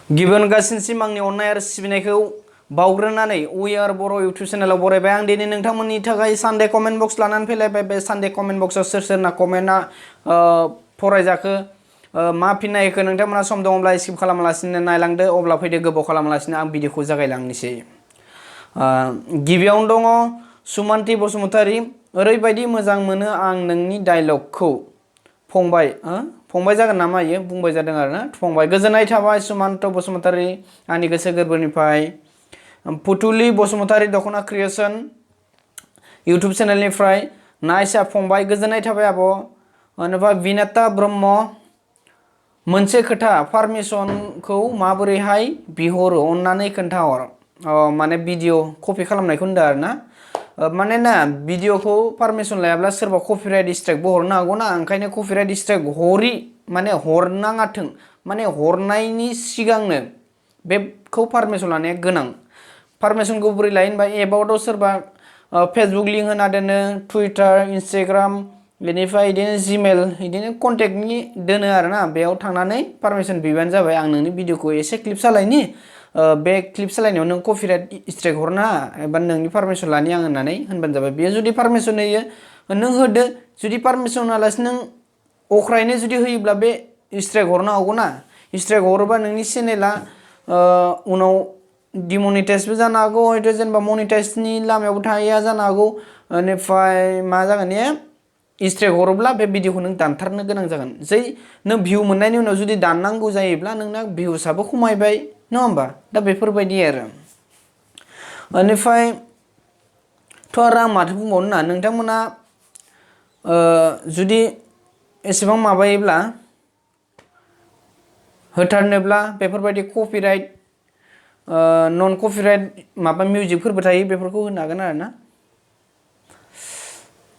गिबियावनो गासिनसिम आंनि अननाय आरो सिबिनायखौ बावग्रोनानै वी आर बर' इउटुब चेनेलाव बरायबाय। आं दिनै नोंथांमोननि थाखाय सानडे कमेन्ट बक्स लानानै फैलायबाय। बे सानडे कमेन्ट बक्सआव सोर सोरना कमेन्टआ फरायजाखो मा फिननाय होखो नोंथांमोना सम दङब्ला स्किप खालामालासिनो नायलांदो। अब्ला फैदो गोबाव खालामालासिनो आं भिडिअखौ जागायलांनोसै। गिबियावनो दङ सुमान्ति बसुमतारी। ओरैबायदि मोजां मोनो आं नोंनि डायलगखौ फंबाय फंबाय जागोन नामा इयो बुंबाय जादों आरोना फंबाय। गोजोननाय थाबाय सुमान्त बसुमतारी आंनि गोसो गोरबोनिफ्राय। पुथुलि बसुमतारी दख'ना क्रिएसन इउटुब चेनेलनिफ्राय नाइसा फंबाय गोजोननाय थाबाय आब'। बेनिफ्राय बिनाता ब्रह्म मोनसे खोथा पारमिसनखौ माबोरैहाय बिहरो अननानै खोन्थाहर। माने भिडिअ कपि खालामनायखौ होनदों आरो ना। माने ना भिडिअखौ पारमिसन लायाब्ला सोरबा कपिराइट स्ट्राइकबो हरनो हागौ ना। ओंखायनो कपिराइट स्ट्राइक हरि माने हरनाङाथों माने हरनायनि सिगांनो बेखौ पारमिसन लानाया गोनां। पारमिसनखौ बोरै लायो होनबा एबाउटआव सोरबा फेसबुक लिंक होना दोनो, टुइटार, इन्सटाग्राम, बेनिफ्राय बिदिनो जिमेल बिदिनो कन्टेक्टनि दोनो आरोना। बेयाव थांनानै पारमिसन बिबानो जाबाय। आं नोंनि भिडिअखौ एसे क्लिप सालायनि बे क्लिप सालायनायाव नों कपिराइट स्ट्राइक हरनाङा एबा नोंनि पारमिसन लानि आं होननानै होनबानो जाबाय। बेयो जुदि पारमिसन होयो नों होदो, जुदि पारमिसन होआलासिनो नों अख्रायैनो जुदि होयोब्ला बे स्ट्राइक हरनो हागौ ना। स्ट्राइक हरोबा नोंनि चेनेला उनाव डिमनिटाइजबो जानो हागौ, हयथ' जेनेबा मनिटाइजनि लामायावबो थाहैया जानो हागौ। बेनिफ्राय मा जागोन स्ट्राइक हरोब्ला बे भिडिअखौ नों दानथारनो गोनां जागोन। जै नों भिउ मोननायनि उनाव जुदि दाननांगौ जायोब्ला नोंना भिउसआबो खमायबाय नङा होमबा। दा बेफोरबायदि आरो बेनिफ्रायथ' आरो आं माथो बुंबावनो ना। नोंथांमोना जुदि एसेबां माबायोब्ला होथारनोब्ला बेफोरबायदि कपिराइट नन कपिराइट माबा मिउजिकफोरबो थायो बेफोरखौ होनो हागोन आरो ना।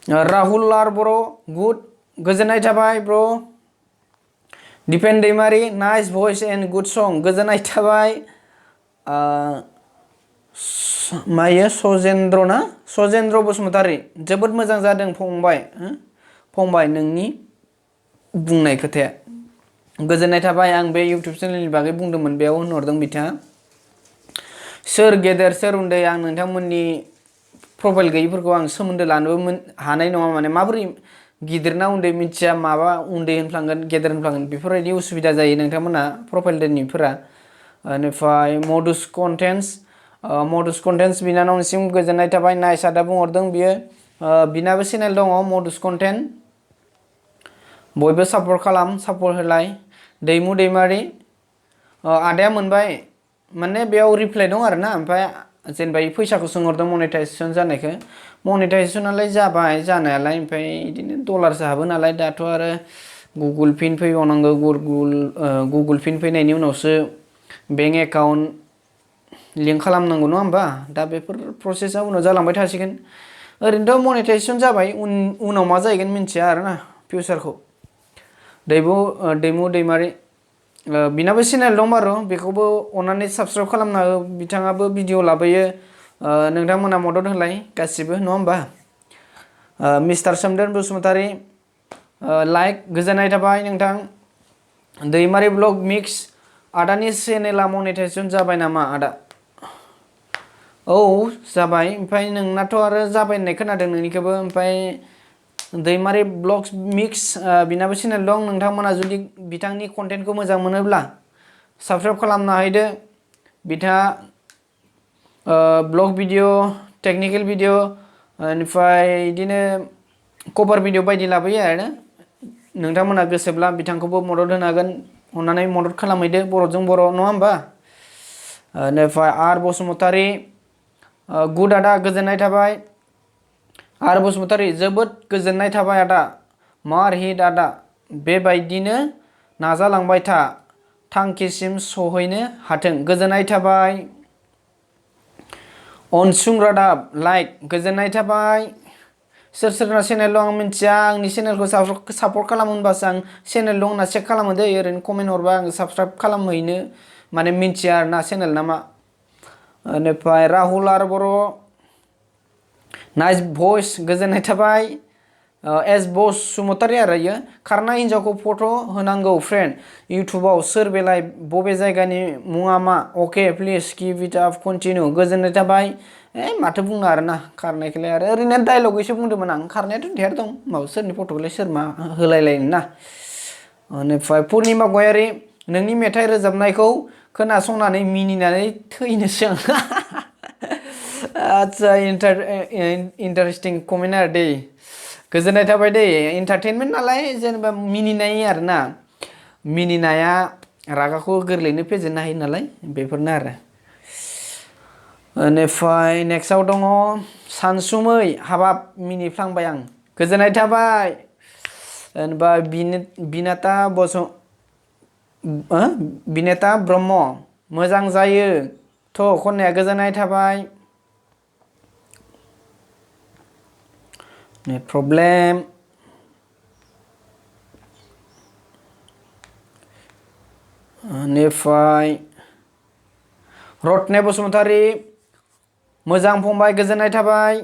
राहुल आर बर' गुड गोजोननाय थाबाय ब्र'। दिपेन दैमारि नाइस भइस एन्ड गुड सं गोजोननाय थाबाय। मायो सजेन्द्र ना सजेन्द्र बसुमतारी जोबोद मोजां जादों फंबाय। फंबाय नोंनि बुंनाय खोथाया गोजोननाय थाबाय। आं बे इउटुब चेनेलनि बागै बुंदोंमोन बेयाव होनहरदों बिथाङा। सोर गेदेर सोर उन्दै आं नोंथांमोननि प्रफाइल गैयिफोरखौ आं सोमोन्दो लानोबो हानाय नङा। माने माबोरै गिदिर ना उन्दै मिथिया माबा उन्दै होनफ्लांगोन गेदेर होनफ्लांगोन बेफोरबायदि उसुबिदा जायो नोंथांमोना प्रफाइल दोननायफोरा। बेनिफ्राय मडुस कन्टेन्ट्स बिनानावनिसिम गोजोननाय थाबाय। नाइस आदा बुंहरदों बियो बिनाबो चेनेल दङ मडुस कन्टेन्ट। बयबो सापर्ट खालाम सापर्ट होलाय। दैमु दैमारि आदाया मोनबाय माने बेयाव रिप्लाइ दं आरो ना। ओमफ्राय जेनेबा फैसाखौ सोंहरदों मनिटाइजेसन जानायखौ। मनिटाइजेसनालाय जाबाय जानायालाय ओमफ्राय बिदिनो डलारसो हाबो नालाय। दाथ' आरो गुगोल पिन फैबावनांगौ। गुगोल पिन फैनायनि उनावसो बेंक एकाउन्ट लिंक खालामनांगौ नङा होमबा। दा बेफोर प्रसेसा उनाव जालांबाय थासिगोन। ओरैनोथ' मनिटाइजेसन जाबाय उनाव मा जाहैगोन मिन्थिया आरोना फिउचारखौ। दैमु दैमारि बिनाबो चेनेल दं बारु बेखौबो अननानै साबसक्राइब खालामना हो। बिथाङाबो भिडिअ लाबोयो नोंथांमोना मदद होलाय गासिबो नङा होमबा। मिस्टार सोमदोन बसुमतारी लाइक गोजोननाय थाबाय नोंथां। दैमारि ब्लग मिक्स आदानि चेनेला मनिटाइजेसन जाबाय नामा आदा? औ जाबाय। ओमफ्राय नोंनाथ' आरो जाबाय होननाय खोनादों नोंनिखौबो। ओमफ्राय दैमारि ब्लग्स मिक्स बिनाबो चेनेल दं। नोंथांमोना जुदि बिथांनि कन्टेन्टखौ मोजां मोनोब्ला साबसक्राइब खालामना हैदो। बिथाङा ब्लग भिडिअ टेकनिकेल भिडिअ बेनिफ्राय बिदिनो कभार भिडिअ बायदि लाबोयो आरो नोंथांमोना गोसोब्ला बिथांखौबो मदद होनो हागोन। अननानै मदद खालामहैदो बर'जों बर' नङा होमबा। बेनिफ्राय आर बसुमतारी गुड आदा गोजोननाय थाबाय। आर बसुमतारी जोबोद गोजोननाय थाबाय आदा मार हिट आदा बेबायदिनो नाजालांबाय था थांखिसिम सहैनो हाथों गोजोननाय थाबाय। अनसुं रादाब लाइक गोजोननाय थाबाय। सोर सोरना चेनेल दं आं मिन्थिया। आंनि चेनेलखौ सापर्ट खालाम होनबासो आं चेनेल दं होनना चेक खालामो दै। ओरैनो कमेन्ट हरबा आं साबसक्राइब खालामहैनो माने मिन्थिया आरो ना चेनेल नामा। बेनिफ्राय राहुल आर बर' नाइस भइस गोजोननाय थाबाय। एस बसुमतारी आरो इयो खारनाय हिन्जावखौ फट' होनांगौ फ्रेन्ड इउटुबाव सोर बेलाय बबे जायगानि मुङा मा okay please give it up continue गोजोननाय थाबाय माथो बुङो आरोना खारनायखौलाय आरो ओरैनो डायलगैसो बुंदोंमोन आं खारनायाथ' धेर दं माबा सोरनि फट'खौलाय सोर मा होलायलायनो ना बेनिफ्राय पुर्निमा गयारि नोंनि मेथाइ रोजाबनायखौ खोनासंनानै मिनिनानै थैनोसै आं आदसा इन्टारेस्टिं कमेन्ट आरो दै गोजोननाय थाबाय दै एन्टारटेनमेन्ट नालाय जेनेबा मिनिनाय आरोना मिनिनाया रागाखौ गोरलैनो फेजेननो हायो नालाय बेफोरनो आरो बेनिफ्राय नेक्स्टआव दङ सानसुमै हाबाब मिनिफ्लांबाय आं गोजोननाय थाबाय जेनेबा बिनाता बिनेता ब्रह्म मोजां जायो थ' खननाया गोजोननाय थाबाय प्रब्लेम बेनिफ्राय रत्ने बसुमतारी मोजां फंबाय गोजोननाय थाबाय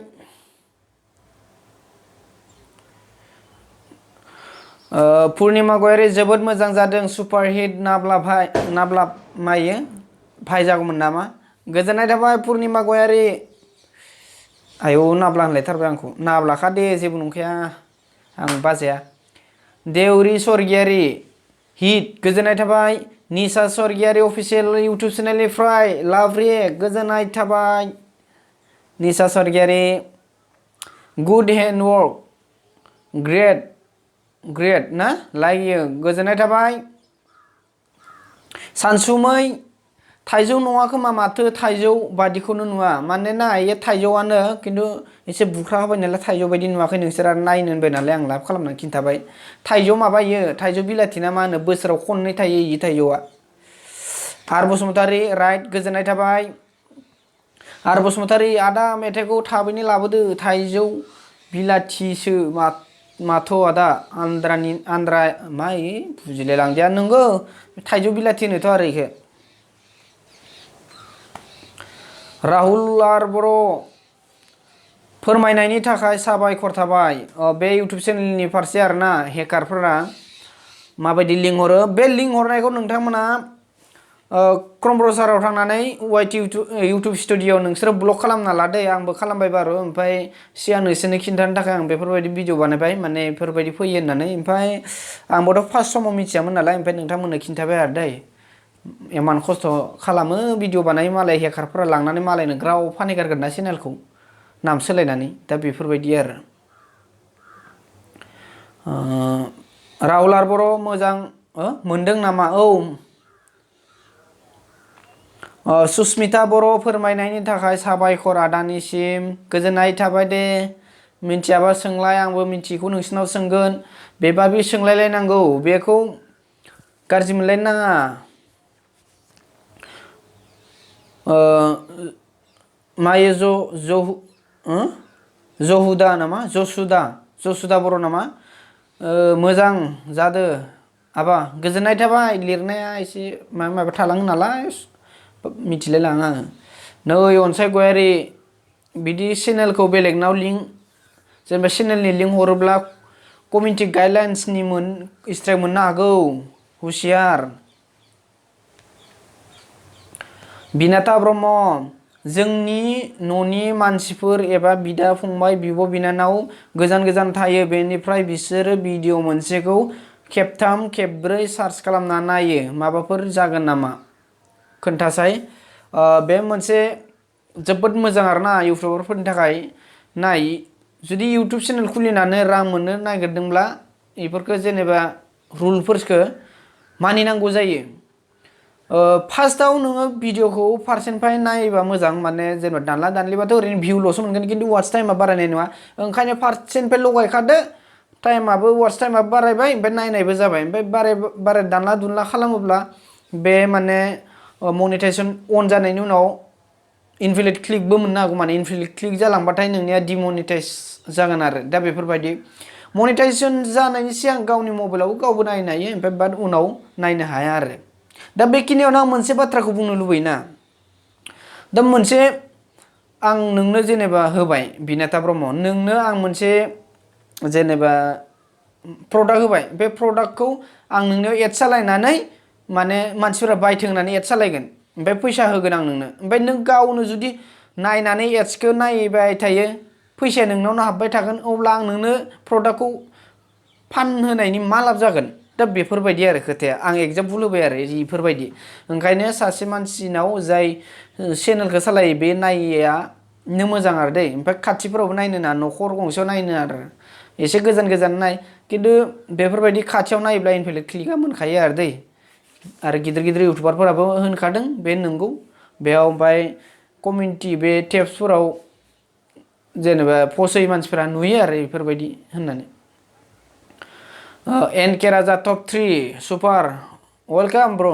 पुर्निमा गयारि जोबोद मोजां जादों सुपार हिट नाब्ला मायो भाइ जागौमोन नामा गोजोननाय थाबाय पुर्निमा गयारि आयौ नाब्ला होनलायथारबाय आंखौ नाब्लाखा दे जेबो नंखाया आं बाजाया देउरि स्वर्गियारि हिट गोजोननाय थाबाय निसा स्वर्गियारि अफिसियेल इउटुब चेनेलनिफ्राय लाभ रिएक्ट गोजोननाय थाबाय निसा Swargiary good hand work great ना लाइक गोजोननाय थाबाय सानसुमै थाइजौ नङा खोमा माथो थाइजौ बादिखौनो नुवा मानोना इयो थाइजौआनो खिन्थु एसे बुख्रा होबाय नालाय थाइजौ बायदि नुवाखै नोंसोर आरो नायनो होनबाय नालाय आं लाभ खालामनानै खिन्थाबाय थाइजौ माबायो थाइजौ बिलाथि ना मा होनो बोसोराव खननै थायो इ थाइजौआ आर बसुमतारी राइट गोजोननाय थाबाय आर बसुमतारी आदा मेथाइखौ थाबैनो लाबोदो थाइजौ बिलाथिसो माथ' आदा आन्द्रा मा बुजिलाय लांदिया नोंगौ थाइजौ बिलाथि होनोथ' आरो इखो राहुल आर बर' फोरमायनायनि थाखाय साबायखर थाबाय बे इउटुब चेनेलनि फारसे आरोना हेकारफोरा माबायदि लिंक हरो बे लिंक हरनायखौ नोंथांमोना क्रम ब्राउजाराव थांनानै वाइटि इउटुब स्टुडिअ नोंसोरो ब्लक खालामना लादो आंबो खालामबाय बारु ओमफ्राय सिगां नोंसोरनो खिन्थानो थाखाय आं बेफोरबायदि भिडिअ बानायबाय माने बेफोरबायदि फैयो होननानै ओमफ्राय आंबोथ' फार्स्ट समाव मिथियामोन नालाय ओमफ्राय नोंथांमोननो खिन्थाबाय आरो दै इमान खस्थ' खालामो भिडिअ बानायो मालाय हेकारफोरा लांनानै मालायनो ग्राव फानहैगारगोन ना चेनेलखौ नाम सोलायनानै दा बेफोरबायदि आरो राहुल आर बर' मोजां मोनदों नामा औ सुस्मिता बर' फोरमायनायनि थाखाय साबायखर आदानिसिम गोजोननाय थाबाय दे मिन्थियाबा सोंलाय आंबो मिन्थियैखौ नोंसिनाव सोंगोन बेबाबि सोंलायलायनांगौ बेखौ गाज्रि मोनलायनो नाङा मायो जहुदा नामा जसुदा बर' नामा मोजां जादो आबा गोजोननाय थाबाय लिरनाया एसे माबा थालाङो नालाय मिथिलाय लाङा आङो नै अनसाय गयारि बिदि चेनेलखौ बेलेगनाव लिंक जेनेबा चेनेलनि लिंक हरोब्ला कमिउनिटि गाइडलाइन्सनि स्ट्राइक मोननो हागौ हुसियार बिनाता ब्रह्म जोंनि न'नि मानसिफोर एबा बिदा फंबाय बिब' बिनानाव गोजान थायो बेनिफ्राय बिसोरो भिडिअ मोनसेखौ खेबथाम खेबब्रै सार्च खालामना नायो माबाफोर जागोन नामा खोन्थासाय बे मोनसे जोबोद मोजां आरोना इउटुबारफोरनि थाखाय नाय जुदि इउटुब चेनेल खुलिनानै रां मोननो नागिरदोंब्ला बेफोरखौ जेनेबा रुलफोरखौ मानिनांगौ जायो फार्स्टआव नोङो भिडिअखौ फार्सेनिफ्राय नायोबा मोजां माने जेनेबा दानला दानलिबाथ' ओरैनो भिउल'सो मोनगोन खिन्थु वाच टाइमा बारायनाय नङा ओंखायनो फार्सेनिफ्राय लगायखादो टाइमाबो वाच टाइमाबो बारायबाय ओमफ्राय नायनायबो जाबाय ओमफ्राय बाराय दानला दुनला खालामोब्ला बे माने मनिटाइजेसन अन जानायनि उनाव इनभेलिड क्लिकबो मोननो हागौ माने इनभेलिड क्लिक जालांबाथाय नोंनिया डिमनिटाइज जागोन आरो दा बेफोरबायदि मनिटाइजेसन जानायनि सिगां गावनि मबाइलावबो गावबो नायनो हायो ओमफ्राय बाट उनाव नायनो हाया आरो दा बेखिनियावनो आं मोनसे बाथ्राखौ बुंनो लुबैयोना दा मोनसे आं नोंनो जेनेबा होबाय बिनाता ब्रह्म नोंनो आं मोनसे जेनेबा प्रडाक्ट होबाय बे प्रडाक्टखौ आं नोंनियाव एड सालायनानै माने मानसिफोरा बायथों होननानै एड सालायगोन ओमफ्राय फैसा होगोन आं नोंनो ओमफ्राय नों गावनो जुदि नायनानै एड्सखौ नायबाय थायो फैसाया नोंनावनो हाबबाय थागोन अब्ला आं नोंनो प्रडाक्टखौ फानहोनायनि मा लाब जागोन दा बेफोरबायदि आरो खोथाया आं एगजामपोल होबाय आरो बेफोरबायदि ओंखायनो सासे मानसिनाव जाय चेनेलखौ सालायो बे नायैयानो मोजां आरो दै ओमफ्राय खाथिफोरावबो नायनो नाङा न'खर गंसेयाव नायनो आरो एसे गोजान गोजान नाय खिन्थु बेफोरबायदि खाथियाव नायोब्ला इनभेलिड क्लिकआ मोनखायो आरो दै आरो गिदिर गिदिर इउटुबारफोराबो होनखादों बे नंगौ बेयाव ओमफ्राय कमिउनिटि बे टेब्सफोराव जेनेबा पस्ट मानसिफोरा नुयो आरो बेफोरबायदि होननानै एन के राजा टप 3 सुपार वेलकाम ब्र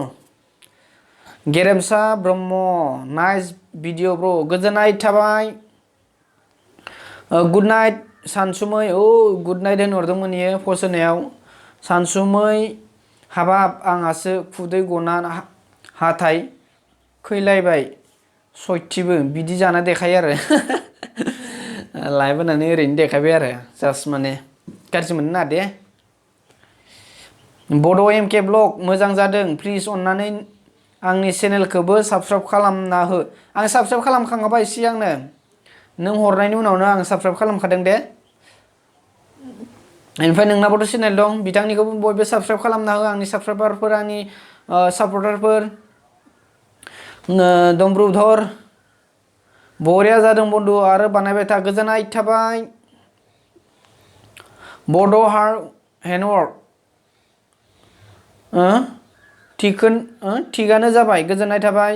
गेरेमसा ब्रह्म नाइस भिडिअ ब्र गोजोननाय थाबाय गुड नाइट सानसुमै गुड नाइट होनहरदोंमोन इयो पस्ट होनायाव सानसुमै हाबाब आंहासो खुदै गना हाथाय खैलायबाय सयथिबो बिदि जाना देखायो आरो लाइभ होनानै ओरैनो देखायबाय आरो जास्ट माने गाज्रि मोननो नाङा दे बड' एमके ब्लग मोजां जादों प्लिज अननानै आंनि चेनेलखौबो साबस्क्राइब खालामना हो आं साबस्क्राइब खालामखांबाय सिगांनो नों हरनायनि उनावनो आं साबस्क्राइब खालामखादों दे ओमफ्राय नोंनाबोथ' चेनेल दं बिथांनिखौबो बयबो साबस्क्राइब खालामना हो आंनि साबस्क्राइबारफोर आंनि सापर्टारफोर दमब्रुधर बरिया जादों बन्दु आरो बानायबाय था गोजोननाय थाबाय बड' हार्ड हेन्डवर्क थिगानो जाबाय गोजोननाय थाबाय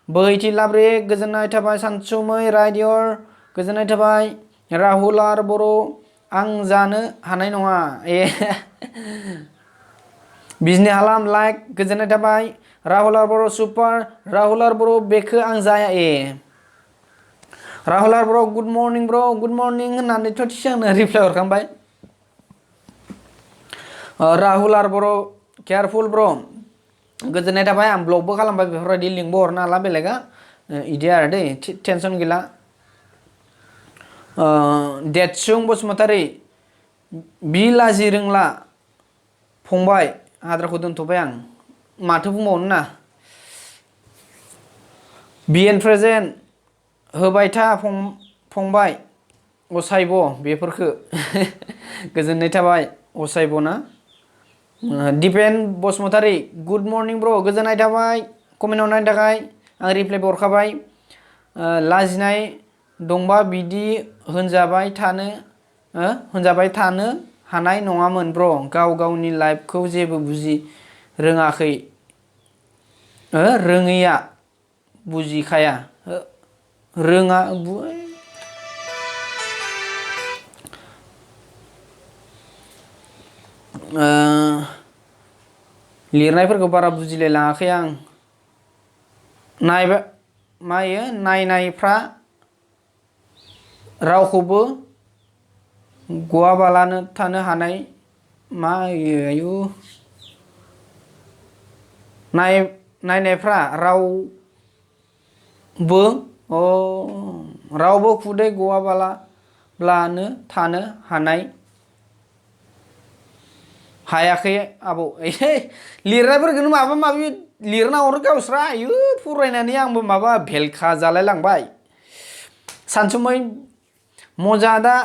बोहैथि लाब्रे गोजोननाय थाबाय सानसुमै रायडियर गोजोननाय थाबाय राहुल आर बर' आं जानो हानाय नङा बिजनि हालाम लाइक गोजोननाय थाबाय राहुल आर बर' सुपार राहुल आर बर' बेखौ आं जाया राहुल आर बर' गुड मर्निं होननानैथ' सिगांनो रिप्लाय हरखांबाय राहुल आर बर' केयारफुल ब्र गोजोननाय थाबाय आं ब्लगबो खालामबाय बेफोरबायदि लिंकबो हरनो हाला बेलेगा इदि आरो दै टेनसन गैला देतसुं बसुमतारी बिलाजि रोंला फंबाय आद्राखौ दोनथ'बाय आं माथो बुंबावनो ना बिएन प्रेजेन्ट होबाय था फंबाय असायब बेफोरखो गोजोननाय थाबाय असायब ना दिपेन बसुमतारी गुड मर्निं ब्र गोजोननाय थाबाय कमेन्ट हरनायनि थाखाय आं रिप्लायबो हरखाबाय लाजिनाय दंबा बिदि होनजाबाय थानो हानाय नङामोन ब्र गाव गावनि लाइफखौ जेबो बुजि रोङाखै रोङैया बुजिखाया रोङा लिरनायफोरखौ बारा बुजिलाय लाङाखै आं नायनायफ्रा रावखौबो गवाबालानो थानो हानाय आयु नायनायफ्रा रावबो खुदै गवाबालानो थानो हायाखै आबौ लिरनायफोरखौनो माबा माबि लिरना हरो गावस्रा आयु फरायनानै आंबो माबा भेलखा जालाय लांबाय सानसुमै मजादा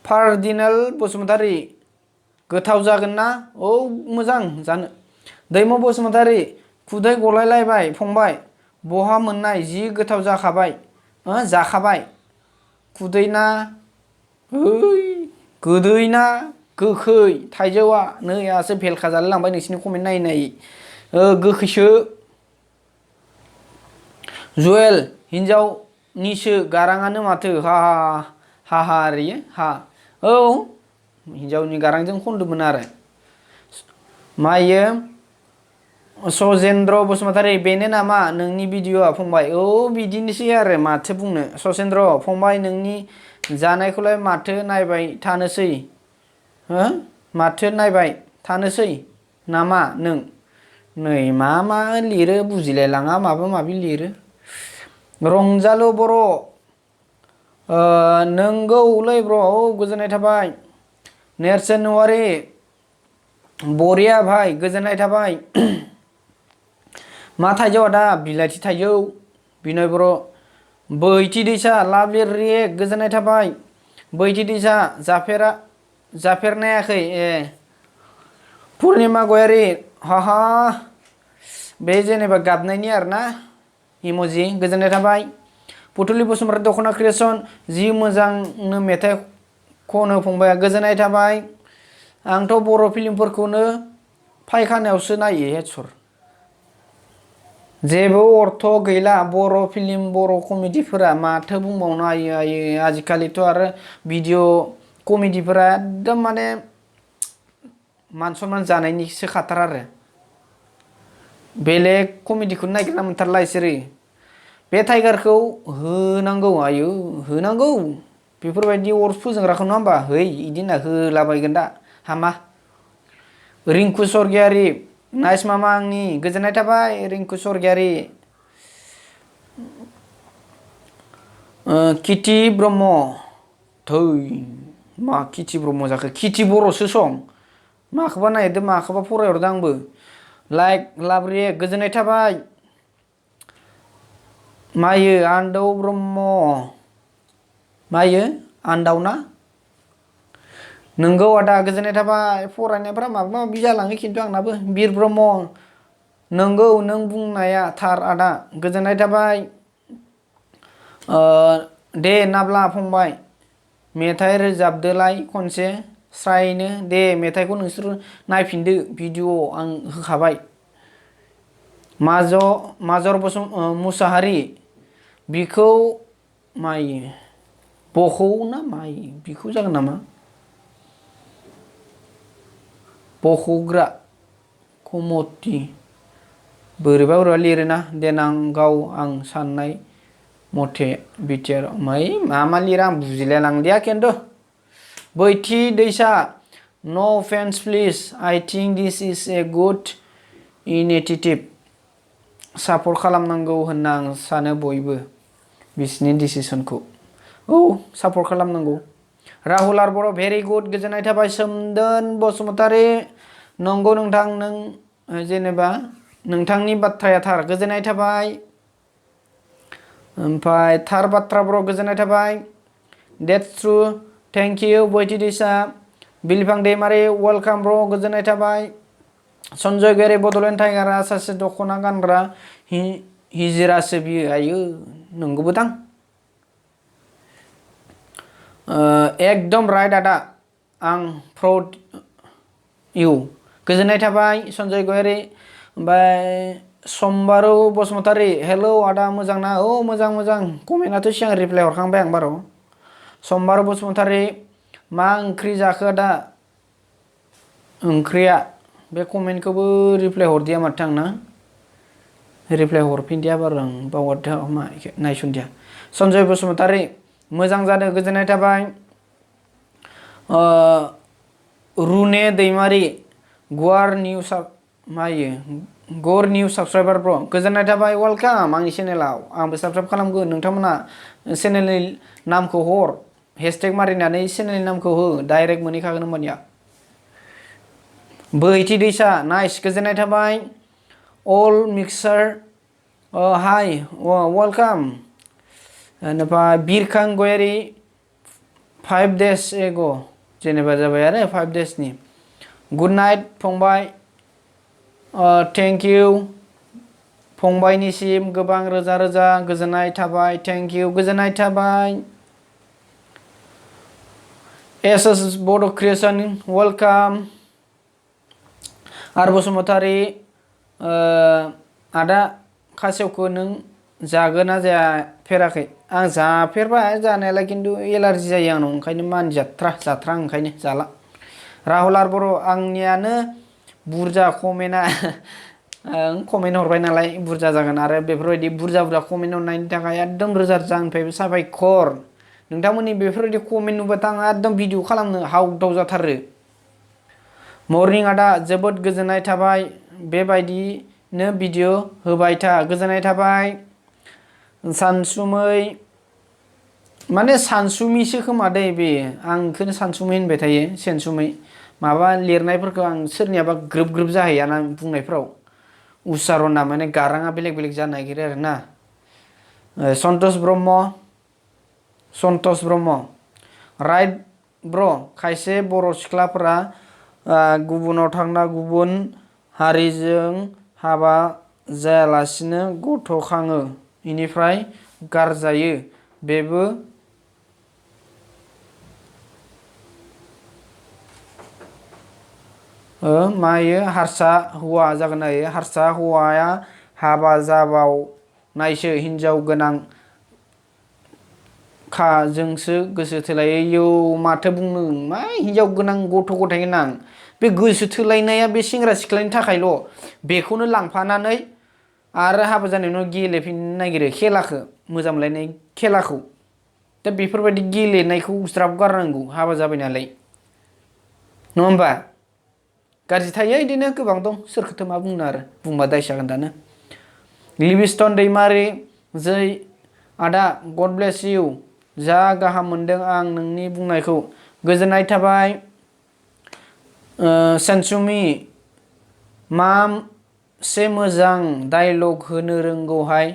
फारदिनाल बसुमतारी गोथाव जागोन ना मोजां जानो दैमु बसुमतारी खुदै गलायलायबाय फंबाय बहा मोननाय जि गोथाव जाखाबाय खुदैना गोदैना गोखै थाइजौआ नै आसो भेलखा जालाय लांबाय नोंसिनि कमेन्ट नायै गोखैसो जुवेल हिन्जावनिसो गाराङानो माथो हा आरोयो हिन्जावनि गारांजों खनदोंमोन आरो मायो सजेन्द्र बसुमतारी बेनो नामा नोंनि भिडिअ'आ फंबाय बिदिनोसै आरो माथो बुंनो सजेन्द्र फंबाय नोंनि जानायखौलाय माथो नायबाय थानोसै नामा नों नै मा लिरो बुजिलाय लाङा माबा माबि लिरो रंजालु बर' नोंगौलै ब्र गोजोननाय थाबाय नेरसोन औवारि बरिया भाई गोजोननाय थाबाय मा थाइजौ आदा बिलाथि थाइजौ बिनय बर' बैथि दैसा लाभलि रिएक गोजोननाय थाबाय बैथि दैसा जाफेरनायाखै ए पुर्निमा गयारि हाहा बे जेनेबा गाबनायनि आरोना इम'जि गोजोननाय थाबाय पुथुलि बसुमतारी दख'ना क्रिएसन जि मोजांनो मेथाइ खनो फंबाया गोजोननाय थाबाय आंथ' बर' फिल्मफोरखौनो फायखानायावसो नायो हेडसर जेबो अर्थ गैला बर' फिल्म बर' कमेडिफोरा माथो बुंबावनो आयो आजिखालिथ' आरो भिडिअ कमेडिफोरा एकदम माने मान सनमान जानायनिसो खाथार आरो बेलेग कमेडिखौनो नागिरना मोनथारला इसोरो बे टाइगारखौ होनांगौ आयु होनांगौ बेफोरबायदि अर फोजोंग्राखौ नङा होमबा है इदि होनना होलाबायगोन दा हामा रिंकु सरगियारि नाइस मामा आंनि गोजोननाय थाबाय रिंकु सरगियारि किति ब्रह्म थै मा किति ब्रह्म जाखो किति बर'सो सं माखौबा नायदो माखौबा फरायहरदो आंबो लाइक लाब्रे गोजोननाय थाबाय मायो आन्दौ ब्रह्म मायो आन्दाव ना नोंगौ आदा गोजोननाय थाबाय फरायनायफ्रा माबा माबि जालाङो खिन्थु आंनाबो बिर ब्रह्म नोंगौ नों बुंनाया थार आदा गोजोननाय थाबाय दे नाब्ला फंबाय मेथाइ रोजाबदोलाय खनसे स्रायनो दे मेथाइखौ नोंसोर नायफिनदो भिडिअ आं होखाबाय माजर मुसाहारि बिखौ मायो बखौ ना मायो बिखौ जागोन नामा बख'ग्रा कमति बोरैबा लिरोना देनां गाव आं साननाय मथे बिटिआर मा लिरा आं बुजिलाय लांदिया खिन्थु बैथि दैसा नो offence please I think this is a good initiative support खालामनांगौ होनना आं सानो बयबो बिसिनि डिसिसनखौ औ सापर्ट खालामनांगौ राहुल आर बर' भेरि गुड गोजोननाय थाबाय सोमदोन बसुमतारी नंगौ नोंथां नों जेनेबा नोंथांनि बाथ्राया थार गोजोननाय थाबाय ओमफ्राय थार बाथ्रा बर' गोजोननाय थाबाय डेट्स ट्रु थेंक इउ बैथि दैसा बिलिफां दैमारि वेलकाम ब्र' गोजोननाय थाबाय सन्जय गयारि बड'लेण्ड टाइगारा सासे दख'ना गानग्रा हिजिरासो बियो आयो नंगौबो दां एकदम राइट आदा आं प्राउड इउ गोजोननाय थाबाय सन्जय गयारि ओमफ्राय समबारु बसुमतारी हेलौ आदा मोजां ना औ मोजां कमेन्टआथ' सिगां रिप्लाय हरखांबाय आं बार' समबारु बसुमतारी मा ओंख्रि जाखो आदा ओंख्रिया बे कमेन्टखौबो रिप्लाय हरदिया माथो आंना रिप्लाय हरफिनदिया बार' आं बावगारदों मा नायसनदिया सन्जय बसुमतारी मोजां जादों गोजोननाय थाबाय रुने दैमारि गुवार निउस मायो गर निउस साबसक्राइबार ब्र' गोजोननाय थाबाय वेलकाम आंनि चेनेलाव आंबो साबसक्राइब खालामगोन नोंथांमोना चेनेलनि नामखौ हर हेशटेग मारिनानै चेनेलनि नामखौ हो डाइरेक्ट मोनहैखागोन होमबानिया बैथि दैसा नाइस गोजोननाय थाबाय अल मिक्सार हाय वेलकाम ओमफ्राय बिरखां गयारि 5 days एग' जेनेबा जाबाय आरो 5 daysनि गुड नाइट फंबाय थेंक इउ फंबायनिसिम गोबां रोजा रोजा गोजोननाय थाबाय थेंक इउ गोजोननाय थाबाय एस बड' क्रिएसन वेलकाम आर बसुमतारी आदा खासेवखौ नों जागोन ना जाफेराखै आं जाफेरबाय जानायालाय खिन्थु एलार्जि जायो आंनाव ओंखायनो जाथ्रा ओंखायनो जाला राहुल आर बर' आंनियानो बुरजा कमेन्टआ कमेन्ट हरबाय नालाय बुरजा जागोन आरो बेफोरबायदि बुरजा कमेन्ट हरनायनि थाखाय एकदम रोजा रोजा आंनिफ्रायबो साबायखर नोंथांमोननि बेफोरबायदि कमेन्ट नुबाथाय आं एकदम भिडिअ खालामनो हावदाव जाथारो मर्निं आदा जोबोद गोजोननाय थाबाय बेबायदिनो भिडिअ होबाय था गोजोननाय थाबाय सानसुमै माने सानसुमैसो खोमा दै बे आं बेखौनो सानसुमै होनबाय थायो सेनसुमै माबा लिरनायफोरखौ आं सोरनियाबा ग्रोब ग्रोब जाहैया ना बुंनायफ्राव उच्चारना माने गाराङा बेलेग बेलेग जानो नागिरो आरो ना सन्तोष ब्रह्म राइट ब्र खायसे बर' सिख्लाफोरा गुबुनाव थांना गुबुन हारिजों हाबा जायालासिनो गथ' खाङो इनिफ्राय गारजायो बेबो मायो हारसा हौवा जागोन आयो हारसा हौवाया हाबा जाबावनायसो हिनजाव गोनां खाजोंसो गोसो थोलायो यौ माथो बुंनो मा हिनजाव गोनां गथ' गथाय गोनां बे गोसो थोलायनाया बे सेंग्रा सिख्लानि थाखायल' बेखौनो लांफानानै आरो हाबा जानायनि उनाव गेलेफिननो नागिरो खेलाखौ मोजां मोनलायनाय खेलाखौ दा बेफोरबायदि गेलेनायखौ ज्राब गारनांगौ हाबा जाबाय नालाय नङा होमबा गाज्रि थायो इदिनो गोबां दं सोरखौथो मा बुंनो आरो बुंबा दाय जागोन दानो लिभिस्टन दैमारि जै आदा गड ब्लेस इउ जा गाहाम मोनदों आं नोंनि बुंनायखौ गोजोननाय थाबाय सेनसुमि मासे मोजां डायलग होनो रोंगौहाय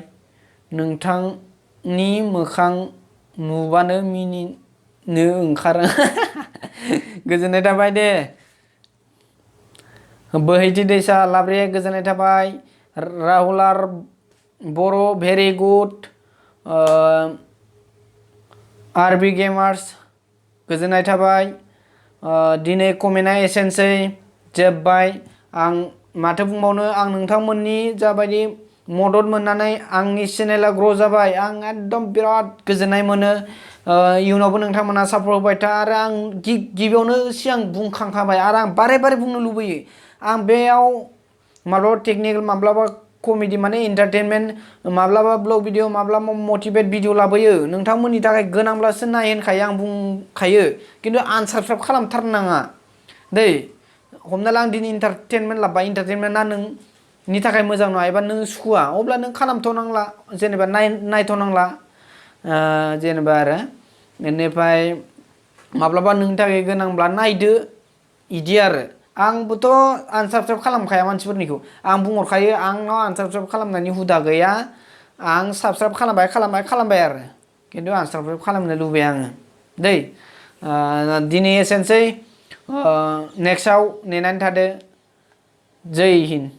नोंथांनि मोखां नुबानो मिनिनो ओंखारो गोजोननाय थाबाय दे बोहैथि दैसा लाब्रे गोजोननाय थाबाय राहुलार बर' भेरि गुड आरबि गेमार्स गोजोननाय थाबाय दिनै कमेन्टआ एसेनोसै जोब्बाय आं माथो बुंबावनो आं नोंथांमोननि जाबायदि मदद मोननानै आंनि चेनेला ग्र' जाबाय आं एकदम बिराद गोजोननाय मोनो इयुनावबो नोंथांमोना सापर्ट होबाय था आरो आं गिबियावनो सिगां बुंखांखाबाय आरो आं बारे बारे बुंनो लुबैयो आं बेयाव माब्लाबा टेकनिकेल माब्लाबा कमेडि माने एन्टारटेनमेन्ट माब्लाबा ब्लग भिडिअ माब्लाबा मटिभेट भिडिअ लाबोयो नोंथांमोननि थाखाय गोनांब्लासो नाय होनखायो आं बुंखायो खिन्थु आनसाबस्क्राइब खालामथारनाङा दै हमना ला आं दिनै एन्टारटेनमेन्ट लाबोबाय एन्टारटेनमेन्टआ नोंनि थाखाय मोजां नङा एबा नों सुखुवा अब्ला नों खालामथ'नांला जेनेबा नायथ'नांला जेनेबा आरो बेनिफ्राय माब्लाबा नोंनि थाखाय गोनांब्ला नायदो इदि आरो आंबोथ' आनसाबस्क्राइब खालामखाया मानसिफोरनिखौ आं बुंहरखायो आंनाव आनसाबस्क्राइब खालामनायनि हुदा गैया आं साबस्क्राइब खालामबाय आरो खिन्थु आनसाबस्क्राइब खालामनो लुबैया आङो दै दिनै एसेनोसै नेक्स्टआव नेनानै थादो जै हिन्द